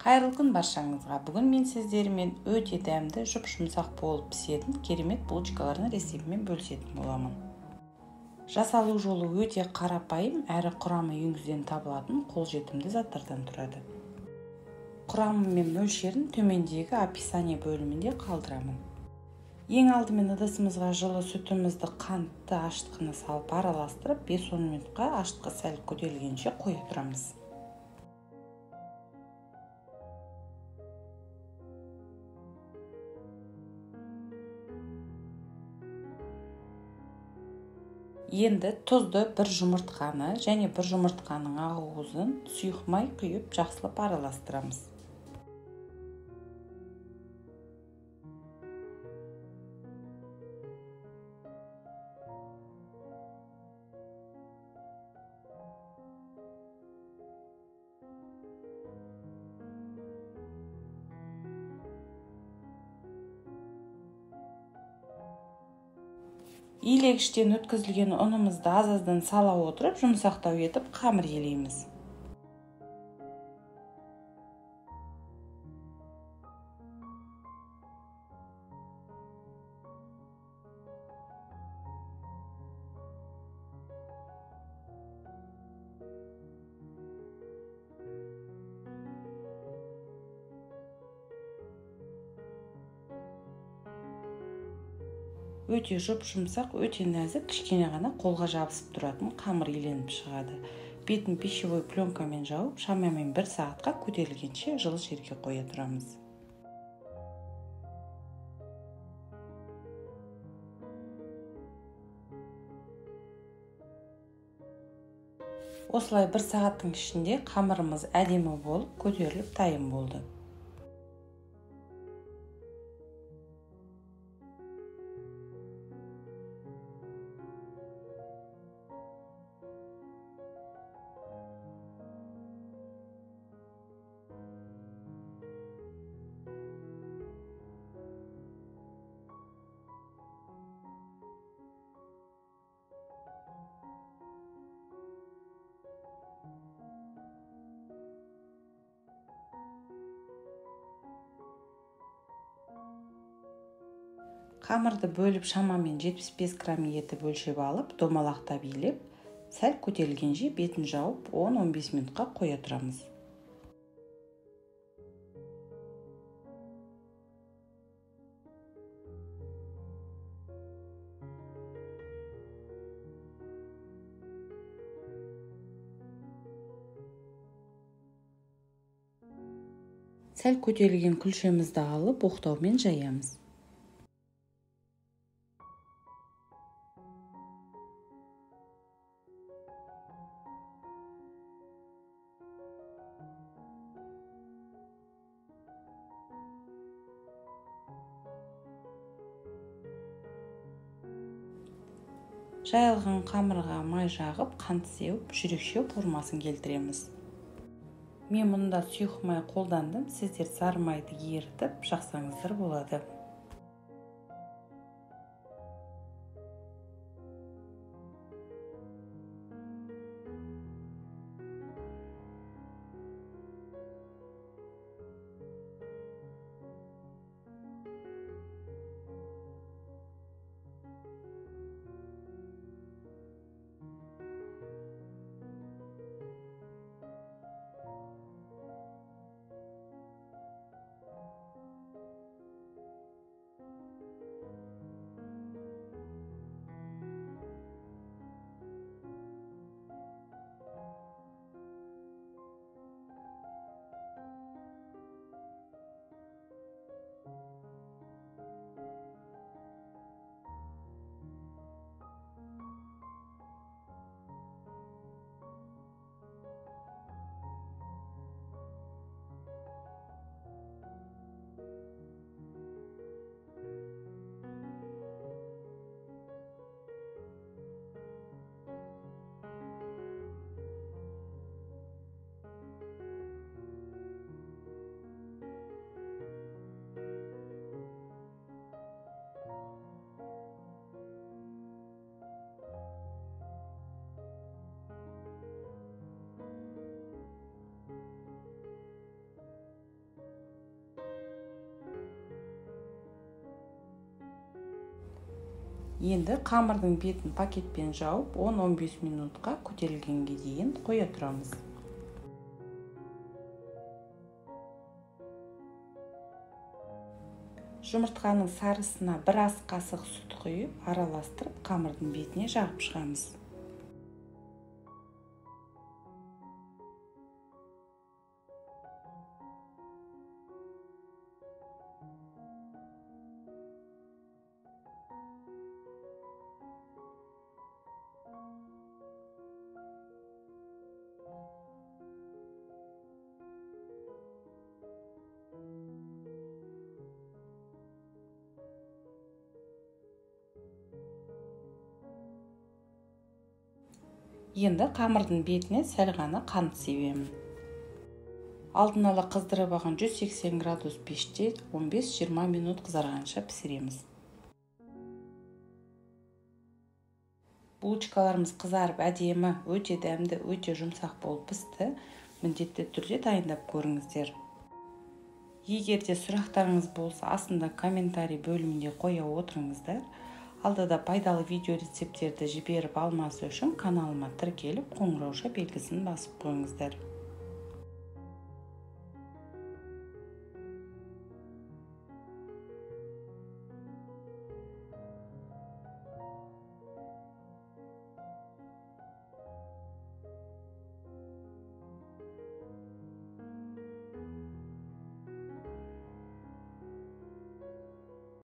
Қайырлы күн баршаңызға. Бүгін мен сіздермен өте дәмді, жұп-жұмсақ болып пісетін керемет булочкалардың рецептімен бөлісетін боламын. Жасалу жолы өте қарапайым, әрі құрамы үйіңізден табылатын қолжетімді заттардан тұрады. Құрамы мен мөлшерін төмендегі описание бөлімінде қалдырамын. Ең алдымен ыдысымызға жылы сүтімізді, қантты, ашытқыны салып араластырып, 5-10 минутқа ашытқы сәл көтерілгенше қоя тұрамыз. Енді тұзды, бір жұмыртқаны және бір жұмыртқаның ағуызын сұйық май құйып жақсылап араластырамыз. Илегіштен өткізілген ұнымызды аз-аздан сала отырып, жұмсақтау етіп қамыр елейміз. Өте жұп-жұмсақ, өте нәзік, кішкене ғана қолға жабысып тұратын қамыр еленіп шығады. Бетін пищевой пленкамен жауып, шамамен 1 сағатқа көтерілгенше жылы жерге қоя тұрамыз. Осылай 1 сағаттың ішінде қамырымыз әдемі болып көтеріліп дайын болды. Қамырды бөліп шамамен 75 грамм етіп өлшеп алып, домалақтап илеп, сәл көтерілгенше бетін жауып 10-15 минутқа қоя тұрамыз. Сәл көтерілген күлшемізді алып, оқтаумен жаямыз. Жайылған қамырға май жағып, қант сеуіп, жүрекше формасын келтіреміз. Мен мұнда сұйық май қолдандым, сіздер сары майды ерітіп жақсаңыздар болады. Енді қамырдың бетін пакетпен жауып 10-15 минутқа көтерілгенге дейін қоя тұрамыз. Жұмыртқаның сарысына бір ас қасық сүт құйып, араластырып, қамырдың бетіне жағып шығамыз. Енді қамырдың бетіне сәл ғана қант себемін. Алдын ала қыздырып алған 180 градус пеште 15-20 минут қызарғанша пісіреміз. Булочкаларымыз қызарып әдемі, өте дәмді, өте жұмсақ болып пісті. Міндетті түрде дайындап көріңіздер. Егер де сұрақтарыңыз болса, астында комментарий бөлімінде қоя отырыңыздар. Алдада пайдалы видео рецепттерді жіберіп алмас үшін каналыма тіркеліп, қоңырауша белгісін басып қойыңыздар.